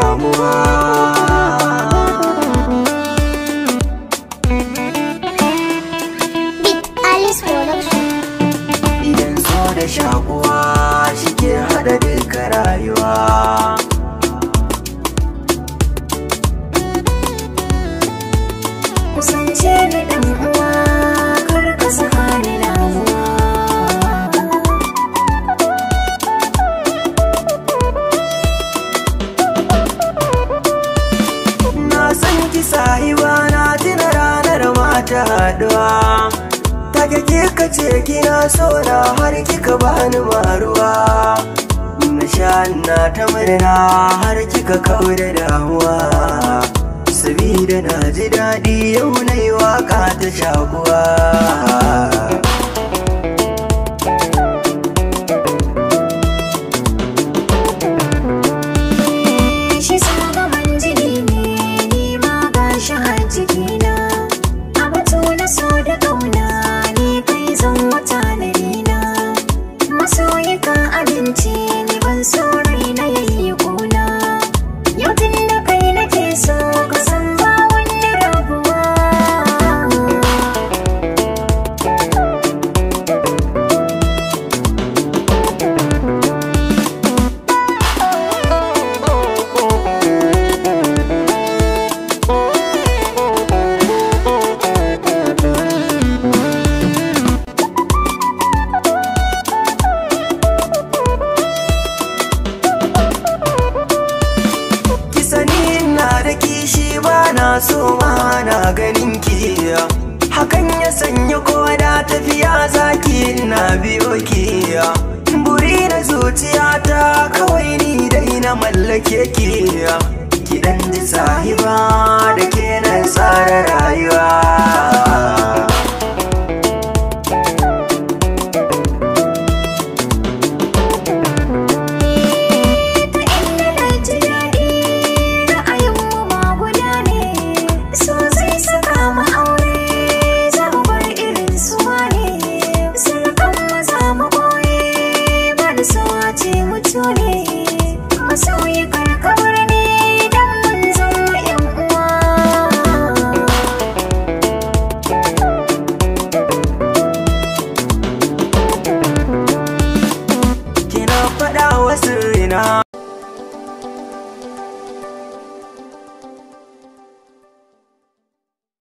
damuwa. Big Alice Production. Idan so da shakuwa shi ke haɗa duka rayuwa. Kusance ni ɗan uwa, kar ka saka ni damuwa. Na san ki sahiba, na tuna ranar mata haɗuwa. Take kika ce kina so na har kika bani maruwa. Na sha na ta murna har kika kaure damuwa. Sabida na ji daɗi yau na yi waƙa ta shakuwa. Shi sagaman jini ne, ni ma gashi har jikina. A batu na so da ƙauna, ni kai zan wata na. Masoyi ka abinci, ni ban so raina yayi ƙuna. Yau tun da kai nake so, ka san ba wani rabuwa. Ki sani ina da kishi, ba na so ma na ganin ki. Hakan ya sanya ko da tafiya zaki na biyo ki. Buri na zuciyata kawai ni dai na mallake ki. Ki dan ji sahiba, da ke na tsara rayuwa.